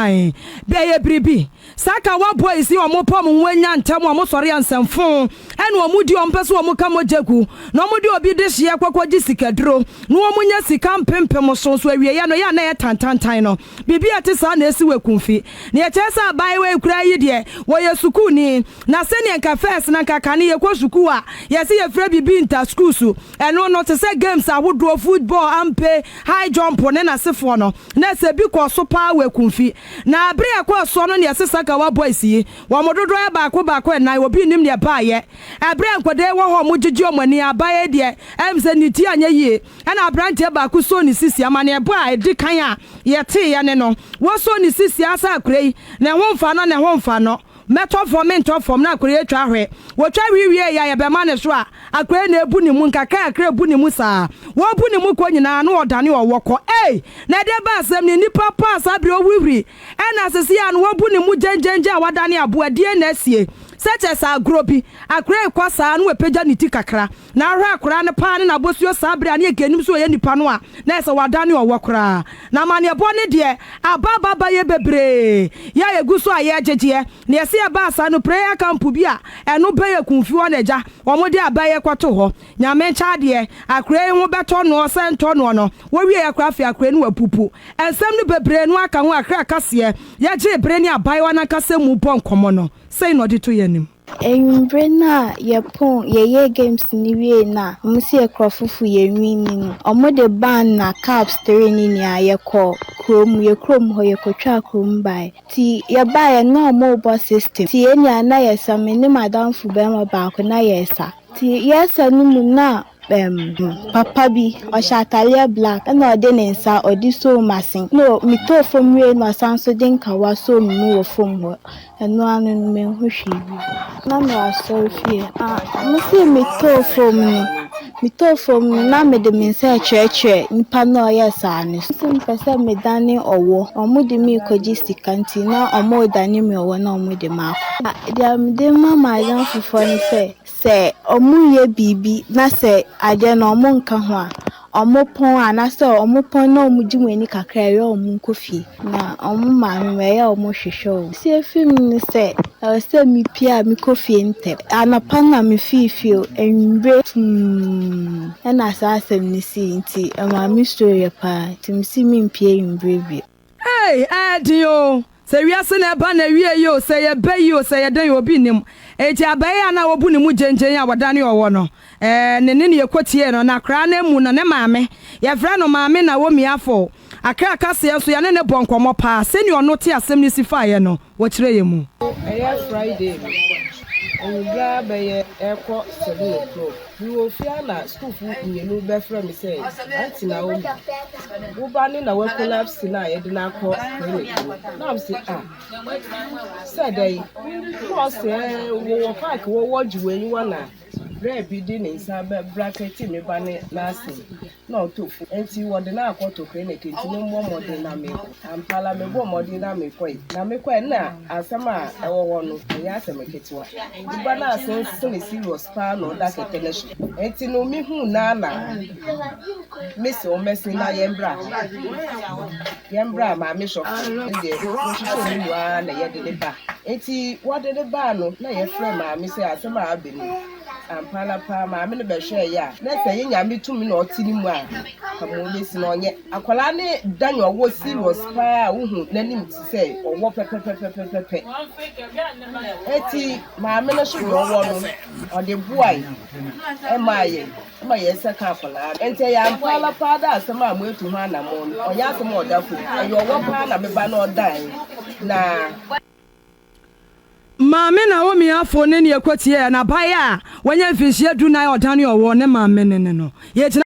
Ae, bɛyɛ biribi. Saa kawa boys yi ɔmo pɛ ɔmo ho anya ntɛm ɔmo sɔre a nsɛmfoo ɛna ɔmo di ɔmo pɛ sɛ ɔmo ka mogya gu na ɔmo de obi dehyeɛ kɔ kɔ gye sikaduro na ɔmo nya sika mpempem so nso awieɛ no ɛyɛ a na ɛyɛ tantantan no biribi a ɛte saa na ɛsi wɔ Akumfi na ɛkyerɛ sɛ abaayewa yi koraa yi deɛ wɔyɛ sukuuni na sɛdeɛ nka first na nka kane yɛkɔ sukuu a yɛse yɛfrɛ biribi inter schools ɛno no te sɛ games ahodoɔ football ampe high jump ne n'asefoɔ no na sɛ bi kɔɔ so paa wɔ Akumfi. Na bere a ɛkɔɔ soɔ no na yɛse Sakawa Boys yi, wɔn dodoɔ yɛ baako baako nnan, obi nnim deɛ ɛbaeɛ. Ɛberɛ a nkwadaa yi wɔ hɔ a wɔgyegye wɔn ani, abaeɛ yi deɛ, ɛyɛ me sɛ ne ti anyɛ yie. Ɛna aberanteɛ baako soo ne sisi, amanneɛbɔ a ɛdi kan a yɛteeɛ ne no, wɔsoo ne sisi ara sɛ akwadaa yi, ne ho mfa no, ne ho mfa no. Mɛtɔ fam, mentɔ fam, na akwadaa yi atwa ahwe. Wɔtwa hwe wieeɛ a, yɛbɛma ne so a, akwadaa yi na ɛbu ne mu, nkakrankakra ɛbu ne mu saa. Wɔbu ne mu kɔ nyinaa, na ɔdane ɔwɔ kɔ. Ei! Na ɛdeɛ ba asɛm ni, nnipa paa saa berɛ ɔwuwuri, ɛna seesei a no wɔbu ne mu gyangyanngyan a wadane aboa, deɛn na asie? Sɛ kyerɛ sɛ agorɔ bi, akwadaa yi kɔ saa na wapagya ne ti kakra, Na ahwɛ akwadaa no paa ne n'abosuo saa berɛ a ne yɛnka nnim sɛ ɔyɛ nipa no a, na ayɛ sɛ wadane ɔwɔ koraa. Na amanneɛbɔ no deɛ, aba aba aba yɛ bebree. Yɛ a yɛgu so a yɛregyegyeɛ. Na yɛse ɛbaa saa no, prayer camp bi a ɛno bɛyɛ Kumfi hɔ na agya, wɔde aba yi kɔto hɔ. Nyame nkyɛ adeɛ, akwadaa yi ho bɛtɔ noɔ sɛ ntɔ noɔ no, wɔwieɛ koraa afei akwadaa yi no wapupu. Nsɛm no bebree no aka ho akra kaseɛ. Yɛgyee bere ne abaayewa no ankasa mu bɔ nkɔmmɔ no, sei na ɔde to yɛn anim. Ewimbir no a yɛpoon yɛyɛɛ games no wiei no a, ɔmo se yɛkora fufu yɛnwinni no, ɔmo de band na cups teree ne nyinaa yɛkɔɔ kurom, yɛ kurom hɔ yɛkɔtwaa kurom bae. Ntsi yɛbaeɛ no na ɔmo rebɔ system, ntsi yɛn nyinaa na yɛsa, me ne m'adamfo bɛrima baako na yɛresa. Ntsi yɛresa no mu no na Erm papa bi, ɔhyɛ ataadeɛ black ɛna ɔde ne nsa ɔde soo m'asen na metɔɔ fam wiei na ɔsan nso de nkawa soo me mu wɔ fam hɔ. Ɛno ara no manhu hwee bio. Na mewɔ asɔrefie. Ah, mese metɔɔ fam no, metɔɔ fam no na mede me nsa rekyerɛkyerɛ nipa no a ɔyɛɛ saa no so. Mese mepɛ sɛ medane ɔwɔ. Wɔde me rekɔgye sika nti na wɔredane me ɔwɔ na wɔde me akɔ. Deɛ mede ma m'adamfofoɔ ne sɛ, Sɛ wɔreyɛ biribi na sɛ adeɛ no wɔnka ho a, wɔpɔn anaasɛ wɔpɔn na wɔgye wɔn ani kakra a, ɛyɛ a wɔnkɔ fie. Na wɔn maame no, ɛyɛ a wɔhwehwɛ wɔn. Deɛ ɛfiri mu ne sɛ, ɛwɔ sɛ mepue a mekɔ fie ntɛm. Anɔpa no na mefii fie o, anwummerɛ tumm na saa asɛm no sii nti ɛmaa me suroeɛ pa ara nti mese mempue anwummerɛ bio. Ei, ɛyɛ den oo, sɛ wiase na ɛba n'awiei oo, sɛ ɛyɛ bɛ yi oo, sɛ ɛyɛ dɛn oo, obi nnim. Enti abɛe a na wobu ne mu gyengyen a wɔdane ɔwɔ no, ɛɛ, ne nne na yɛkɔtiee no. Na koraa no amu no, ne maame, yɛfrɛ no Maame Naomi Afo. Accra kaseɛ nso, yɛne no bɔɔ nkɔmmɔ paa. Sɛnea ɔno te asɛm no si faeɛ no, wɔkyerɛɛ yɛn mu. Ɛyɛ Friday no, anwummere ara bɛyɛ rekɔ 7 o'clock. Mewɔ fie a na sukuufo mmienu bɛfrɛ me sɛ, Aunty Naomi, wo ba ne na wakolapse no a yɛde no akɔ clinic no. Na mese, ah, sɛ dɛn? Na ɔse, ɛɛ, wɔwɔ park wɔ wɔgye w'aniwa na berɛ bi de ne nsa bɛbrakɛte me ba ne n'ase. na ɔtɔ fam. Enti wɔde no akɔto clinic nti memmɔ mmɔden na menkɔ. Ampa ara mebɔɔ mmɔden na mekɔe. Na mekɔe no na asɛm a ɛwɔ hɔ no, ɛnyɛ asɛm ketewa. Me ba no asensene serious paa na ɔda kɛtɛ no so. Enti no mehuu no ara na mese ɔmmɛsen na yɛmbra ha. Yɛmbra maame sɔfo no deɛ wɔhwehwɛ ne mu ara na yɛde no ba. Enti wɔde no baa no na yɛfrɛ maame sɛ asɛm a aba ni. Ampa ara paa, maame no bɛhwɛeɛ a, na sɛ ɛyɛ Nyame tumi na ɔte ne mu a, nka ma ɔbɛsi no ɔnyɛ. Akwadaa no da nea ɔwɔ serious paa a wohu n'anim te sɛ ɔwɔ pɛpɛpɛpɛpɛpɛ. Eti maame no so deɛ ɔwɔ no, ɔde boae ɛmaa yɛn, ɛma yɛn nsa ka akwadaa no. Nti ɛyɛ ampa ara paa dɛ asɛm a moatu ho anammɔn no, ɔnyɛ asɛm a ɔda fam. Ɛyɛ ɔwɔ paa na me ba no ɔdae na. Maame Naomi Afo ne nea ɛkɔtiee n'abae a wanya mfinhyia dunan a ɔdane ɔwɔ ne maame ne ne no. Yɛgyina.